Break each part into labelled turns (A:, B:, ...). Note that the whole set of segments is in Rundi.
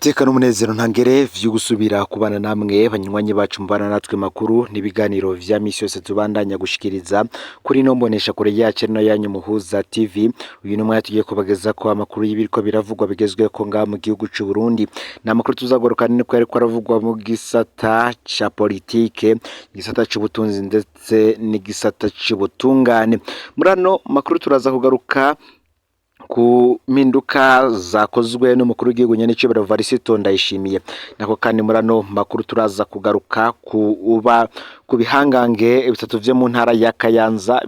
A: Iteka n'umunezero ntangere vyo gusubira kubana namwe banywanyi bacu mubana natwe makuru n'ibiganiro vya misi yose tubandanya gushikiriza kuri ino mbonesha kure yacu no yanyu Muhuza TV. Uyu ni umwanya tugiye kubageza ko amakuru y'ibiriko biravugwa bigezweho ngaha mu gihugu c'u Burundi. Ni amakuru tuzagaruka niko yariko aravugwa mu gisata ca politike, igisata c'ubutunzi ndetse n'igisata c'ubutungane. Muri ano makuru turaza kugaruka ku mpinduka zakozwe n'umukuru w'igihugu nyenicubahiro Varisito Ndayishimiye. Nako kandi muri ano makuru turaza kugaruka kuba ku bihangange bitatu vyo mu ntara ya Kayanza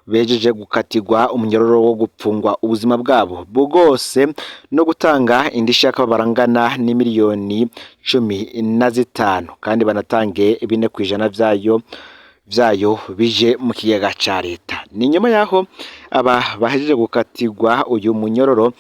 A: bejeje gukatirwa umunyororo wo gupfungwa ubuzima bwabo bwose no gutanga indishyi y'akababaro angana n'imiliyoni 15, kandi banatange 4% vyayo bije mu kigega ca leta. Ni nyuma yaho aba bahejeje gukatirwa uyu munyororo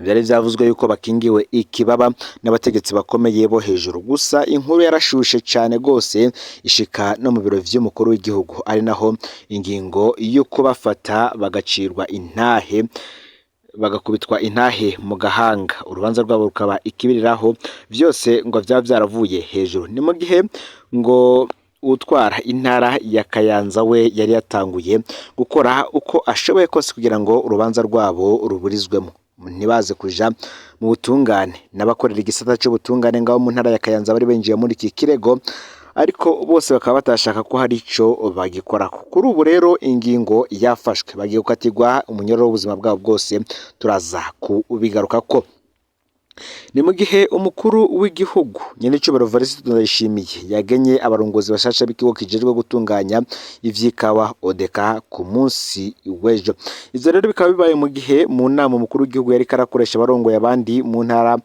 A: vyari vyavuzwe yuko bakingiwe ikibaba n'abategetsi bakomeye bo hejuru. Gusa inkuru yarashushe cane gose ishika no mu biro vy'umukuru w'igihugu, ari naho ingingo yo kubafata bagacirwa intahe, bagakubitwa intahe mu gahanga, urubanza rwabo rukaba ikibiriraho, vyose ngo vyaba vyaravuye hejuru. Ni mu gihe ngo utwara intara ya Kayanza we yari yatanguye gukora uko ashoboye kose kugira ngo urubanza rwabo ruburizwemo, ntibaze kuja mu butungane. N'abakorera igisata c'ubutungane ngaho mu ntara ya Kayanza bari binjiye muri iki kirego, ariko bose bakaba batashaka ko hari ico bagikorako. Kuri ubu rero ingingo yafashwe, bagiye gukatirwa umunyororo w'ubuzima bwabo bwose, turaza kubigarukako. Ni mu gihe umukuru w'igihugu nyenicubahiro Varisito Ndayishimiye yagenye abarongozi bashasha b'ikigo kijejwe gutunganya ivy'ikawa Odeka ku munsi w'ejo. Ivyo rero bikaba bibaye mu gihe mu nama umukuru w'igihugu yariko arakoresha abarongoye abandi mu ntara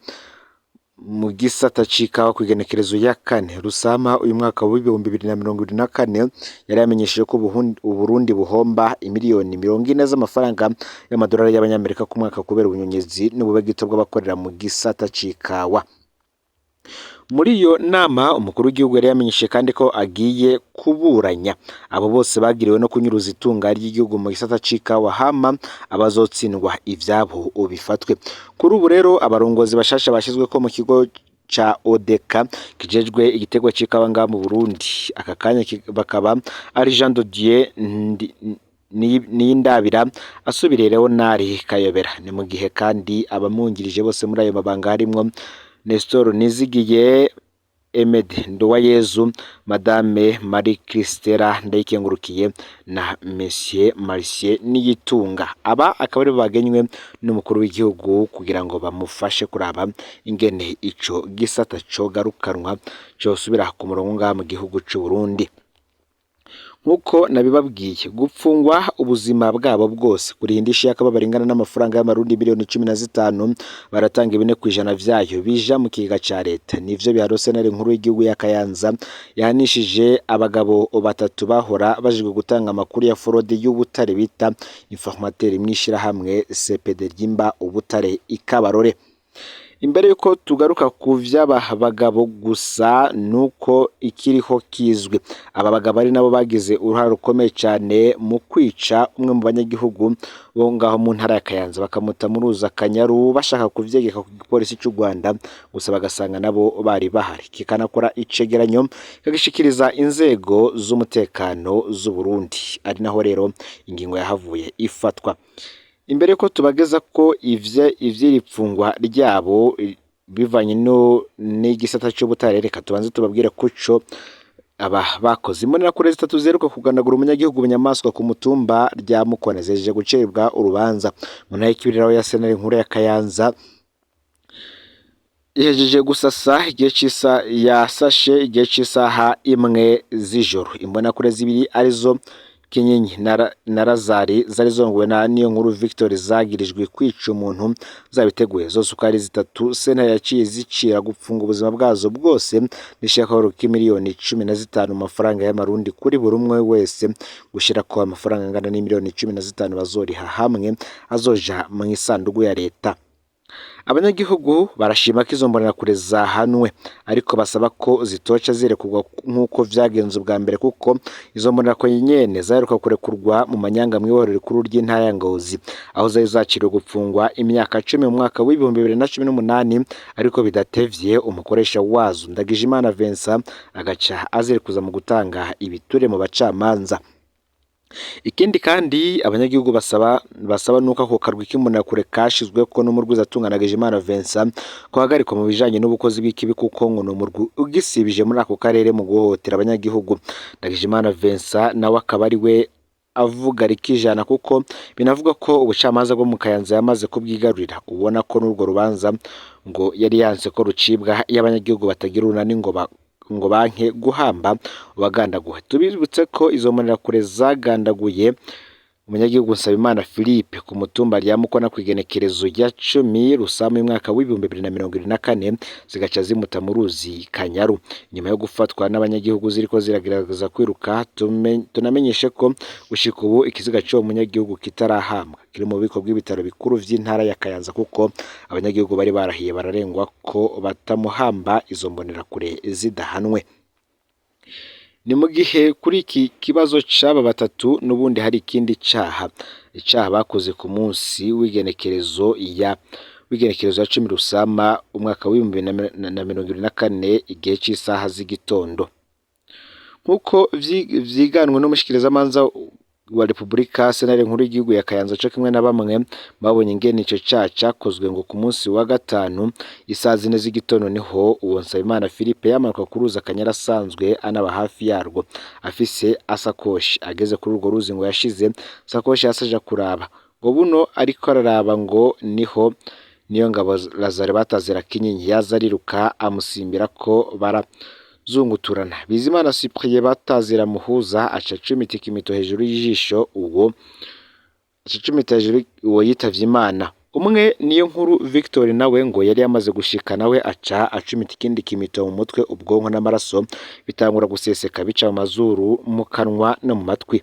A: mu gisata c'ikawa kw'igenekerezo ya 4 Rusama uyu mwaka w'2024, yari yamenyesheje ko Uburundi buhomba imiliyoni 40 z'amafaranga y'amadolari y'abanyamerika ku mwaka kubera ubunyonyezi n'ububegito bw'abakorera mu gisata c'ikawa. Muri iyo nama umukuru w'igihugu yari yamenyesheje kandi ko agiye kuburanya abo bose bagiriwe no kunyuruza itunga ry'igihugu mu gisata c'ikawa, hama abazotsindwa ivyabo bifatwe. Kuri ubu rero abarongozi bashasha bashizweko mu kigo ca Odeka kijejwe igiterwa c'ikawa ngaha mu Burundi aka kanya bakaba ari Jean de Dieu Niyindabira asubiriye Leonard Kayobera. Ni mu gihe kandi abamwungirije bose muri ayo mabanga harimwo Nestor Nizigiye, Emed Nduwayezu, Madame Marie Christella Ndayikengurukiye na Monsieur Marcier Niyitunga. Aba akaba aribo bagenywe n'umukuru w'igihugu kugira ngo bamufashe kuraba ingene ico gisata cogarukanwa, cosubira ku murongo ngaha mu gihugu c'u Burundi. Nkuko nabibabwiye, gupfungwa ubuzima bwabo bwose, kuriha indishyi y'akababaro ingana n'amafaranga y'amarundi miliyoni 15, baratanga 4% vyayo bija mu kigega ca leta, nivyo bihano sentare nkuru y'igihugu ya Kayanza yahanishije abagabo batatu bahora bajejwe gutanga amakuru ya fraude y'ubutare bita informateur mw'ishirahamwe CPD ryimba ubutare ikabarore. Imbere yuko tugaruka ku vy'aba bagabo gusa, nuko ikiriho kizwi, aba bagabo ari nabo bagize uruhare rukomeye cane mu kwica umwe mu banyagihugu bo ngaho mu ntara ya Kayanza, bakamuta mu ruzi Akanyaru bashaka kuvyegeka ku gipolisi c'u Rwanda, gusa bagasanga nabo bari bahari, kikanakora icegeranyo kagishikiriza inzego z'umutekano z'u Burundi, ari naho rero ingingo yahavuye ifatwa. Imbere yuko tubageza ko ivy'iri pfungwa ryabo bivanye no n'igisata c'ubutare, reka tubanze tubabwire kuco aba bakoze. Imbonerakure zitatu ziheruka kugandagura umunyagihugu bunyamaswa ku mutumba rya Mukone zihejeje gucibwa urubanza. Mu ntara y'Ikibiriraho ya sentare nkuru ya Kayanza ihejeje gusasa igihe c'isa yasashe igihe c'isaha 1 z'ijoro. Imbonerakure zibiri arizo Kinyenyi na Lazari zari zongowe na Niyonkuru Victor zagirijwe kwica umuntu zabiteguye zose uko ari zitatu. Sentare yaciye zicira gupfunga ubuzima bwazo bwose n'ishakaro k'imiliyoni 15 mu mafaranga y'amarundi kuri buri umwe wese, gushirako amafaranga angana n'imiliyoni 15 bazoriha hamwe azoja mu isandugu ya leta. Abanyagihugu barashima ko izo mbonerakure zahanwe, ariko basaba ko zitoca zirekurwa nk'uko vyagenze ubwa mbere, kuko izo mbonerakure nyene zaheruka kurekurwa mu manyanga mw'ibohero rikuru ry'intara ya Ngozi, aho zari zaciriwe gupfungwa imyaka 10 mu mwaka w'2018, ariko bidatevye umukoresha wazo Ndagijimana Vincent agaca azirekuza mu gutanga ibiture mu bacamanza. Ikindi kandi abanyagihugu basaba nuko ako karwi k'imbonerakure kashizweko n'umurwizatunga Ndagijimana Vincent kohagarikwa mu bijanye n'ubukozi bw'ikibi, kuko ngo ni umurwi ugisibije muri ako karere mu guhohotera abanyagihugu. Ndagijimana Vincent nawe akaba ari we avuga rikijana, kuko binavuga ko ubucamanza bwo mu Kayanza yamaze kubwigarurira. Ubona ko n'urwo rubanza ngo yari yanse ko rucibwa iyo abanyagihugu batagira urunani ngo banke guhamba uwagandaguwe. Tubibutse ko izo mbonerakure zagandaguye umunyagihugu Nsabimana Philippe ku mutumba rya Mukona kw'igenekerezo rya 10 Rusama umwaka w'2024, zigaca zimuta mu ruzi Kanyaru nyuma yo gufatwa n'abanyagihugu ziriko ziragerageza kwiruka. Tunamenyeshe ko gushika ubu ikiziga c'uwo munyagihugu kitarahambwa, kiri mu bubiko bw'ibitaro bikuru vy'intara ya Kayanza, kuko abanyagihugu bari barahiye bararengwa ko batamuhamba izo mbonerakure zidahanwe. Ni mu gihe kuri iki kibazo c'aba batatu n'ubundi hari ikindi caha, icaha bakoze ku munsi w'igenekerezo ya 10 Rusama umwaka w'2024 igihe c'isaha z'igitondo, nk'uko vyiganwe n'umushikirizamanza wa Repubulika. Sentare nkuru y'igihugu ya Kayanza co kimwe na bamwe babonye ingene ico caha cakozwe, ngo ku munsi wa gatanu isaha 4 z'igitondo niho uwo Nsabimana Philippe yamanuka ku ruzi Akanyara, asanzwe anaba hafi yarwo, afise asakoshi. Ageze kuri urwo ruzi ngo yashize sakoshi hasi aja kuraba. Ngo buno ariko araraba, ngo niho niyo ngabo Lazare batazira Kinyinya yaza ariruka amusimbira ko barazunguturana. Bizimana Cyprien batazira Muhuza aca acumita ikimito hejuru y'ijisho, uwo aca acumita hejuru uwo yitavye Imana. Umwe niyo nkuru Victor nawe ngo yari yamaze gushika, nawe aca acumita ikindi kimito mu mutwe, ubwonko n'amaraso bitangura guseseka bica mu mazuru, mu kanwa no mu matwi.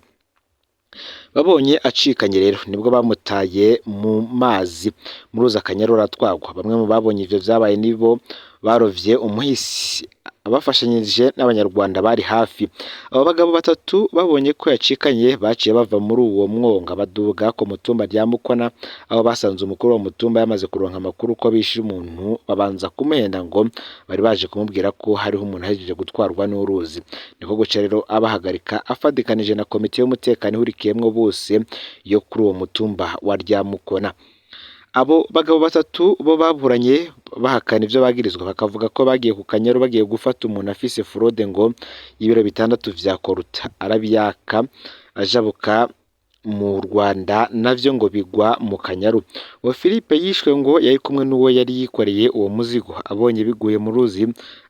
A: Babonye acikanye rero nibwo bamutaye mu mazi mu ruzi Akanyaru aratwagwa. Bamwe mu babonye ivyo vyabaye nibo barovye umuhisi abafashanyije n'abanyarwanda bari hafi. Abo bagabo batatu babonye ko yacikanye baciye bava muri uwo mwonga baduga ku mutumba rya Mukona, aho basanze umukuru wa mutumba yamaze kuronka amakuru ko bishe umuntu. Babanza kumuhenda ngo bari baje kumubwira ko hariho umuntu ahejeje gutwarwa n'uruzi. Niko guca rero abahagarika afadikanije na komite y'umutekano ihurikiyemwo bose yo kuri uwo mutumba wa Ryamukona. Abo bagabo batatu bo baburanye bahakana ivyo bagirizwa, bakavuga ko bagiye ku Kanyaru bagiye gufata umuntu afise fraude ngo y'ibiro 6 vya koruta, arabiyaka ajabuka mu Rwanda, navyo ngo bigwa mu Kanyaru. Uwo Philippe yishwe ngo yari kumwe n'uwo yari yikoreye uwo muzigo, abonye biguye mu ruzi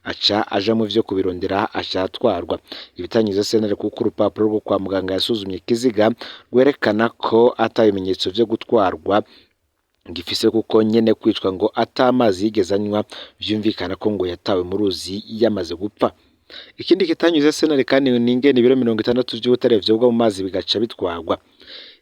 A: aca aja mu vyo kubirondera aca atwarwa. Ibitanyuze sentare kuko urupapuro rwo kwa muganga yasuzumye ikiziga rwerekana ko ata bimenyetso vyo gutwarwa gifise, kuko nyene kwicwa ngo ata amazi yigeze anywa, vyumvikana ko ngo yatawe mu ruzi yamaze gupfa. Ikindi kitanyuze sentare kandi ni ingene ibiro 60 vy'ubutare vyogwa mu mazi bigaca bitwarwa.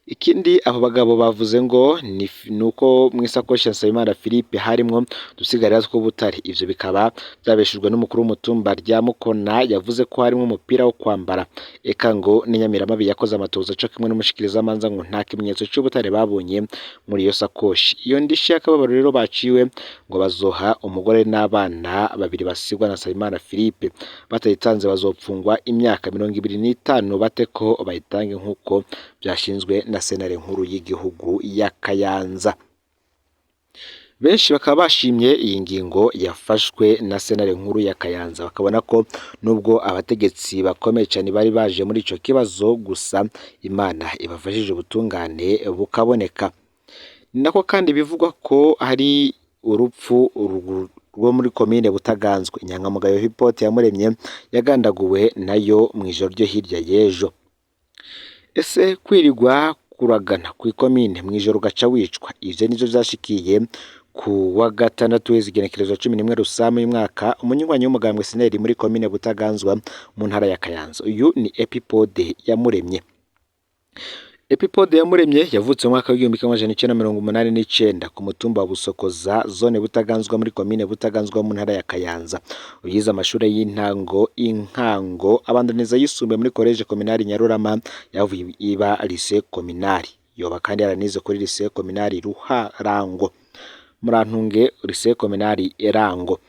A: Ikindi abo bagabo bavuze ngo ni nuko mw'isakoshi ya Nsabimana Philippe harimwo udusigarira tw'ubutare. Ivyo bikaba vyabeshejwe n'umukuru w'umutumba rya Mukona yavuze ko harimwo umupira wo kwambara. Eka ngo n'inyamiramabi yakoze amatohoza co kimwe n'umushikirizamanza ngo nta kimenyetso c'ubutare babonye muri iyo sakoshi. Iyo ndishi y'akababaro rero baciwe ngo bazoha umugore n'abana babiri basigwa na Nsabimana Philippe. Batayitanze bazopfungwa imyaka 25, bate ko bayitange nk'uko vyashinzwe na sentare nkuru y'igihugu ya Kayanza. Benshi bakaba bashimye iyi ngingo yafashwe na sentare nkuru ya Kayanza, bakabona ko nubwo abategetsi bakomeye cane bari baje muri ico kibazo, gusa Imana ibafashije ubutungane bukaboneka. Ni nako kandi bivugwa ko hari urupfu rwo muri komine Butaganzwa, inyankamugayo Hippolyte Iyamuremye yagandaguwe nayo mw'ijoro ryo hirya y'ejo. Ese kwirirwa kuragana kw'ikomine mw'ijoro ugaca wicwa, ivyo nivyo vyashikiye ku wa gatandatu w'igenekerezo 11 Rusama uyu mwaka umunywanyi w'umugambwe Sineri muri komine Butaganzwa mu ntara ya Kayanza. Uyu ni Epipode Iyamuremye. Epipode Yamuremye yavutse mu mwaka w'1989 ku mutumba wa Busokoza, zone Butaganzwa, muri komine Butaganzwa, mu ntara ya Kayanza. Yize amashure y'intango Inkango, abandaniza yisumbuye muri Collège Communal Nyarurama, yavuye iba Lycée Communal. Yoba kandi yaranize kuri Lycée Communal Ruharango, Murantunge, Lycée Communal Erango.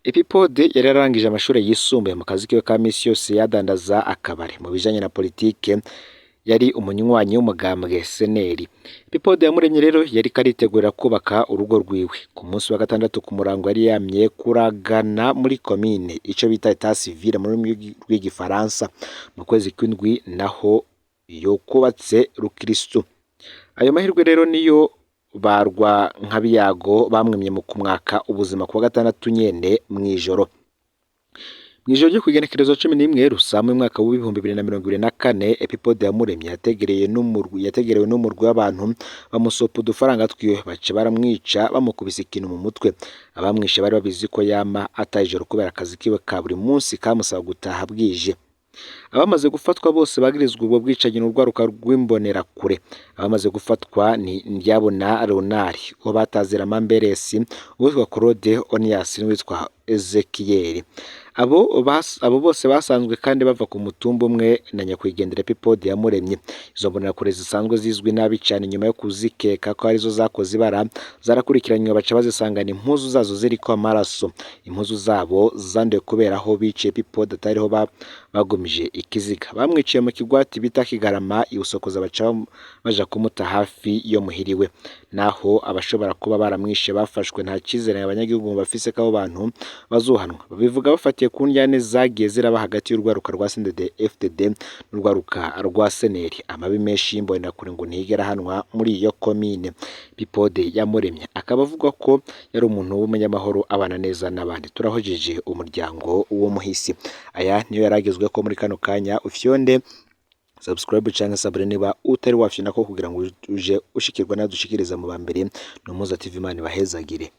A: Epipode yari yararangije amashure yisumbuye. Mu kazi kiwe ka misi yose yadandaza akabare. Mu bijanye na politike yari umunywanyi w'umugambwe Seneri. Epipode Yamuremye rero yariko aritegurira kubaka urugo rwiwe. Ku munsi wa gatandatu ku murango yari yamye kuragana muri komine, ico bita état civil mu rurimi rw'igifaransa. Mu kwezi kw'indwi naho yokubatse rukristu. Ayo mahirwe rero niyo barwa nkabiyago bamwimye mu kumwaka ubuzima ku wa gatandatu nyene mw'ijoro. Mw'ijoro ryo kw'igenekerezo 11 Rusama umwaka w'2024, Epipode Yamuremye yategerewe n'umurwi w'abantu, bamusopa udufaranga twiwe, baca baramwica bamukubise ikintu mu mutwe. Abamwishe bari babizi ko yama ataha ijoro kubera akazi kiwe ka buri munsi kamusaba gutaha bwije. Abamaze gufatwa bose bagirizwa ubwo bwicanyi n'urwaruka rw'imbonerakure. Abamaze gufatwa ni Ndyabona Leonard, uwo batazira Mamberesi, uwitwa Claude Onias n'uwitwa Ezekiel. Abo bose basanzwe kandi bava ku mutumba umwe na nyakwigendera Epipode Yamuremye. Izo mbonerakure zisanzwe zizwi nabi cane, nyuma yo kuzikeka ko arizo zakoze ibara, zarakurikiranywe baca bazisangana impuzu zazo ziriko amaraso. Impuzu zabo zanduye kubera aho biciye Epipode atariho bagumije ikiziga. Bamwiciye mu kigwati bita Kigarama iwusokoza, baca baja kumuta hafi yo muhiriwe. Naho abashobora kuba baramwishe bafashwe, nta cizere abanyagihugu bafise ko abo bantu bazohanwa. Babivuga bafatiye ku ndyane zagiye ziraba hagati y'urwaruka rwa CNDD FDD n'urwaruka rwa Seneri. Amabi menshi y'imbonerakure ngo ntiyigera ahanwa muri iyo komine. Epipode Yamuremye akaba avuga ko yari umuntu w'umunyamahoro, abana neza n'abandi. Turahojeje umuryango w'umuhisi. Aya niyo yaragezweho muri kano kanya. Ufyonde subscribe canke s'abonner niba utari wafyonako kugira ngo uje ushikirwa nadushikiriza mu ba mbere. Ni Umuhuza TV, Imana ibahezagire.